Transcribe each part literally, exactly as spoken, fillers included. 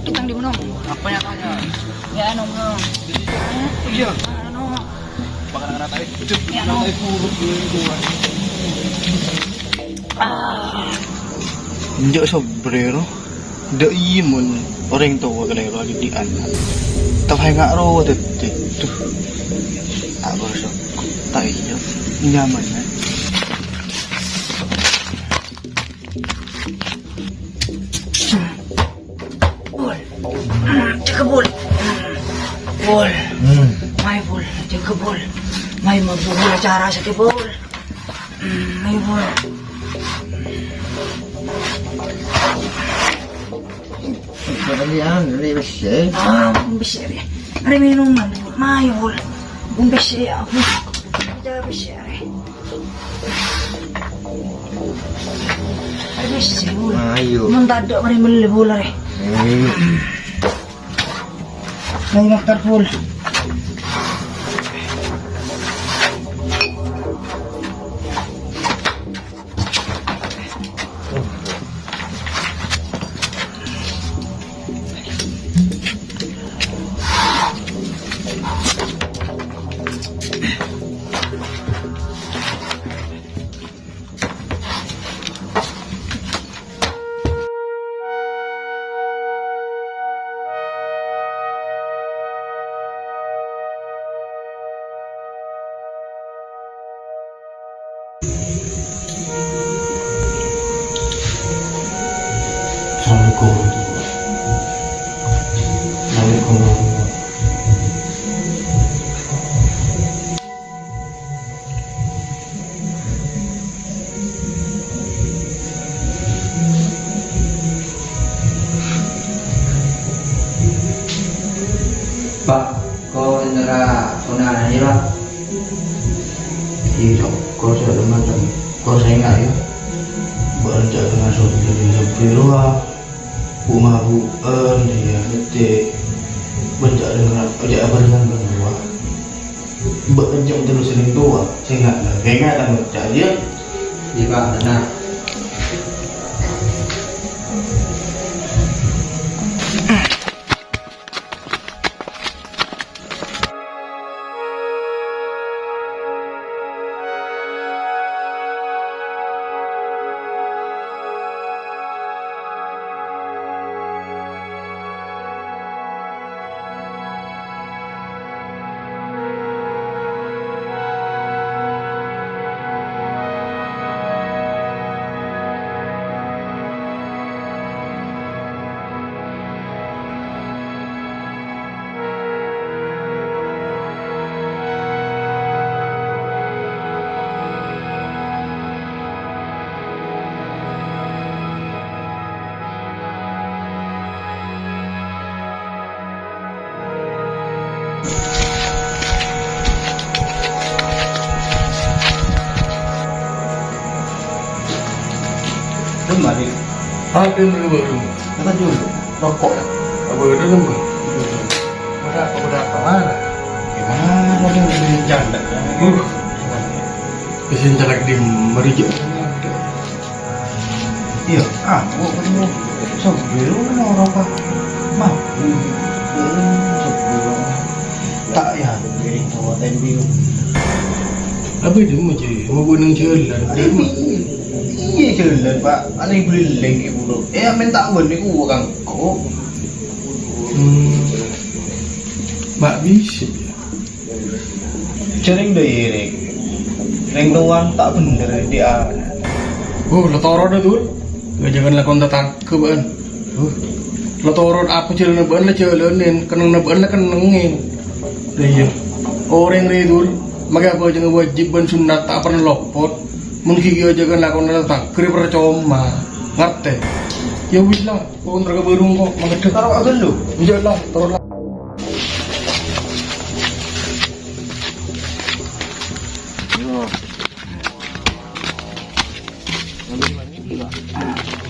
Kita di mana? Apa yang tanya? Ya, anu, anu. Iya. Anu. Makan anak tadi. Ya, anu. Tadi buruk, buruk. Ah. Enjâ' sabbhâr, ro. Dâ' iyâ mon orèng towa kalèro adhidhi'ân. Ta' enga' ro dhâddhi. Duh. Abâ' sok. Ta' iyâ. Nyaman, ya. Bul. Jâgâ, Bul. Bul. Hmm. Mayu, Bul. Jâgâ, Bul. Mayu, mabu, Bul. Acara sakè', Bul. Hmm, mayu, Bul. Bâdâ liyan, li bessè. Ah, bun bessè, rè. Arè minuman, Bul. Mayu, Bul. Bun bessè, ya, Bul. Acara bessè, rè. Arè bessè, Bul. Mayu. Mon tadâ', marè mellè, Bul, rè. Mayu. Mayu, Maktar, Bul. Assalamualaikum. Waalaikumsalam. Pa', ko' èntarra ponapa'na, Pa'? Iyâ, Cong. Ko' sè teman, Cong. Ko' sènga', yâ. Bâ'na jhâ' ngaso' dhâddhi sabbi rowa. Bu-mabu'ân, yâ, ngètè. Bân jhâ' dengngèrrâ, jhâ' abhârengan bân rowa. Bâ'na jhâ' terros sènèng towa, sènga', sènga' ta' ngoca', yâ? Iyâ, Pa', bhender. Belum, Adi. Apa yang belum, belum? Kata dulu, rokok ya? Apa itu, belum? Udah apa, udah apa, mana? Gimana, udah, udah janda, ya? Uh, bisa jalan di Merijuk. Iyâ, ah, kok ketemu sobir orang, Pak. Mabuk. Hmm, sobir. Tak ya. Apa itu, Mas? Mau gunung jalan? Iyâ, jalan, Pak. Aneh beli lagi, bro. Eh, minta uang nih, uang kok. Hmm. Mak bisa, ya. Jhâ' rèng dâ' iyâ, rèng. Rèng towan ta' bhender dâ' ana'. Oh, la toro' dâ, Dul. Ghâjâghân lakon tatangghâ bâ'ân. Oh, la toro' apa jhâlânna bâ'ân la jhâlânin, kennengnganna bâ'ân la kennengngè. Lah iyâ. Orèng rè, Dul, makè abhâjângnga wajib bân sunnat ta' parlo lopot. Mon ghi' ghâjâghân lakon tatangghâ rè parcoma. Ngartè? Yâ wis la, kok kontraghâ bârung kok, mangkèdhâ. Taro' aghâllu. Iyâ la, toro' la.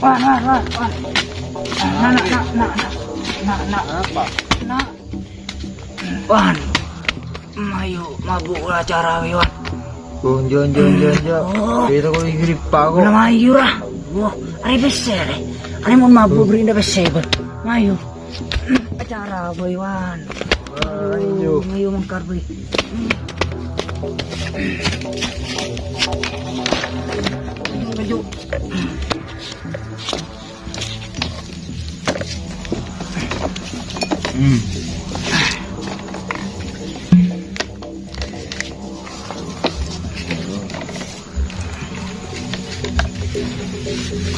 Wan, Wan, Wan, Wan. Nah, nah, nah, nah, nah, nah, nah. Apa? Nah. Wan. Mayu mabuk acara wè, Wan. Onjo, onjo, onjo, onjo. Oh. Kita kok igri pa kok. Belum mayu, Ra. Wah, arè pèssè, arè. Arè mon mabuk beri ndak pèssè, Bang. Mayu. Acara apa, Iwan? Ayo. Ayo, mangkar, Boy. Maju. Hmm.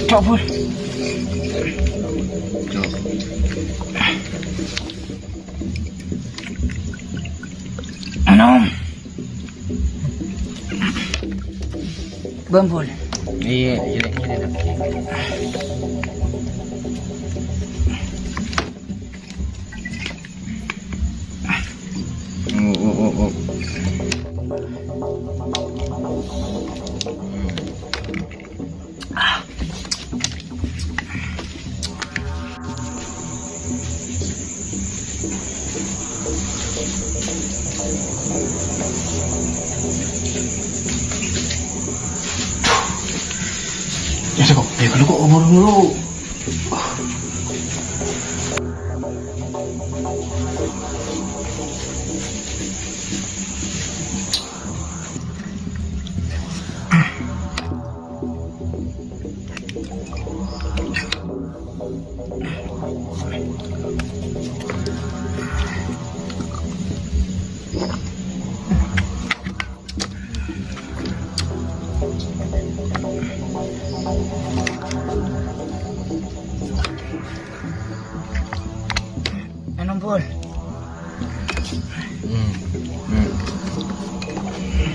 Cok, Bul. Cok. Anu. Bambul. Iya, iya, iya, iya. Oh, oh, oh, oh. Ya, kok, ya, kalau kok umur dulu. Anu, Bul. Hmm. Hmm. Hmm.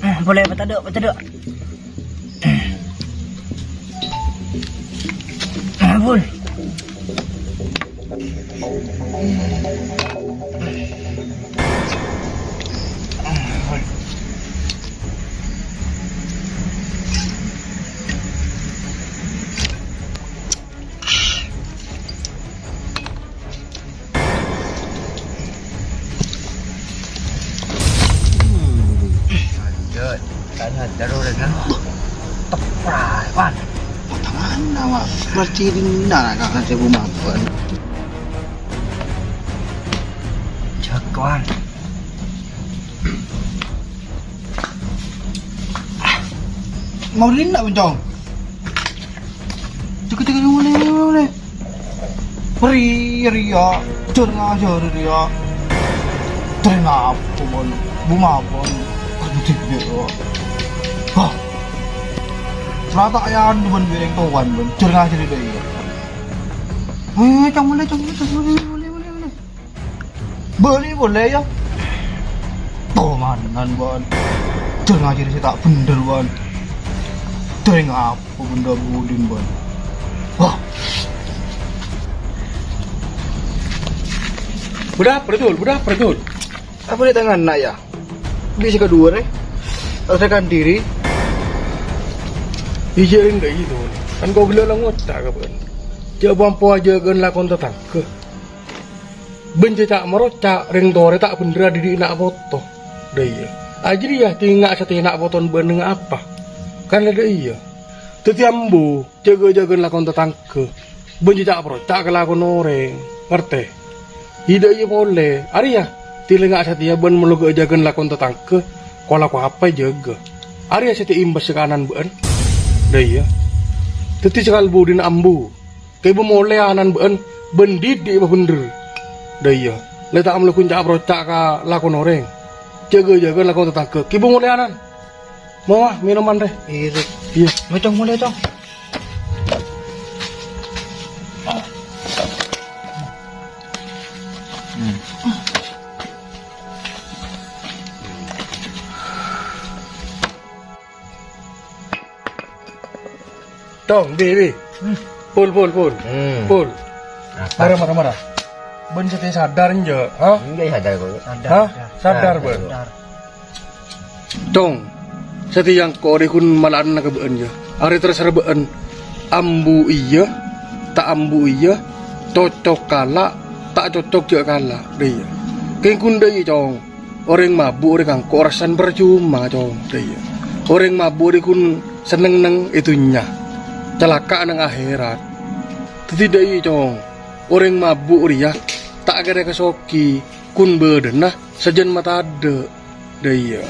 Ah, boleh, pataduk, pataduk. Ampun. Lanjut. Kan sadar udah kan. Teprak, Wan. Tangan awak berarti di mana kan saya rumah, Wan. Jagoan. Mau dinna', Bencong? Cek, cek, cek, boleh, boleh, boleh. Ri, ri, ya. Jor ngajor, ri, ya. Tering apa, Bon? Bunga apa, Bon? Aduh, cek, cek, ya. Hah. Rata ya, anu, Bon, biring tuan, Bon. Jor ngajor, ri, ya. Eh, Cong, boleh, Cong, Cong, boleh, boleh, boleh, boleh. Bâli polè, ya. Tomanan, Wan. Jhâ' ngajhâri sè ta' bhendher, Wan. Tèrèng apa bhendher budin, Wan? Wah. Bâdâ apa, Dul? Bâdâ apa, Dul? Apa nè' tanganna, ya? Bisa kaduwâ, rè. Sadarkan diri. Iyâ, enggak gitu. Kan kau gila lah ngoca' ka bân. Jhâ' bâmpo ajâgâ'ân lakon tatangghâ. Bân cè' ca'-maroca' rèng torè ta' bhendher adhidhi' na' poto. Dâ' iyâ. Ajâriyâ tènga' satèya na' potona bâ'na ngapa? Kan la dâ' iyâ. Dâddhi ambu, jâgâ-jâgâna lakon tatangghâ. Bân cè' ca'-maroca' ka lakon orèng. Ngartè? Dâ' iyâ polè. Arèya, tèlènga' satèya bân malolo jâgâna lakon tatangghâ, kalako apa èjâgâ. Arèya sè ta' imbas ka ana'na bâ'na. Dâ' iyâ. Dâddhi sè kalbudina ambu. Kèbâ molè ana'na bâ'na, bân dhidhi' pabhendher. Dâ' iyâ, la ta' ambu ghun ca'-maroca' ka lakon orèng. Jâgâ-jâgâna lakon tatangghâ, kèbâ molè ana'na. Mawa, mènoman rè. Iyâ, Rik. Iyâ. Mè' Cong, molè, Cong. Tong, bi, bi. Hmm. Pul, pul, pul. Hmm. Pul. Apa? Mara, mara, mara. Bân satèya sadar, enjâ', ha? Enjâ', sadar kok. Sadar, Hah? sadar. Sadar, Sadar, bân. sadar. Tong, satèya engko' rè ghun mala'ana ka bâ'na, yâ. Arèya terserah bâ'na. Ambu iyâ, ta' ambu iyâ, cocok kala', ta' cocok jâ' kala', dâ' iyâ. Kèng ghun dâ' iyâ, Cong. Orèng mabu' rè engko' rassana parcoma, Cong, dâ' iyâ. Orèng mabu' rè ghun senneng neng è dhunnya, calaka' neng aherat. Dâddhi dâ' iyâ, Cong, orèng mabu' rèya ta' kèra èkasogi, ghun bâdâna sajân matadâ', dâ' iyâ.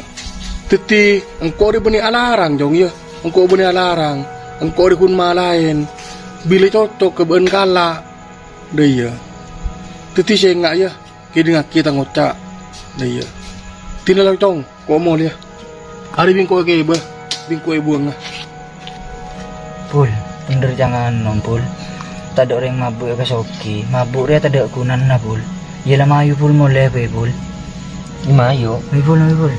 Dâddhi engko' rè bânnè alarang, Cong, yâ. Engko' bânnè alarang. Engko' rè ghun malaèn. Bilâ cocok ka bâ'na kala', dâ' iyâ. Dâddhi sènga', yâ. Kèdingngaghi tang oca'. Lah iyâ. Dina la, Cong, ko' molèya. Arè bi' engko' èkèbâ, bi' engko' èbuwângnga. Pul, bhendher jhâ' nganom, Pul. Tadâ' orèng mabu' èkasogi, mabu' rèya tadâ' ghunana, Pul. Iyâ la mayu, Pul, molè bhâi, Pul. Iyâ, mayu. Mayu, Pul, mayu, Pul.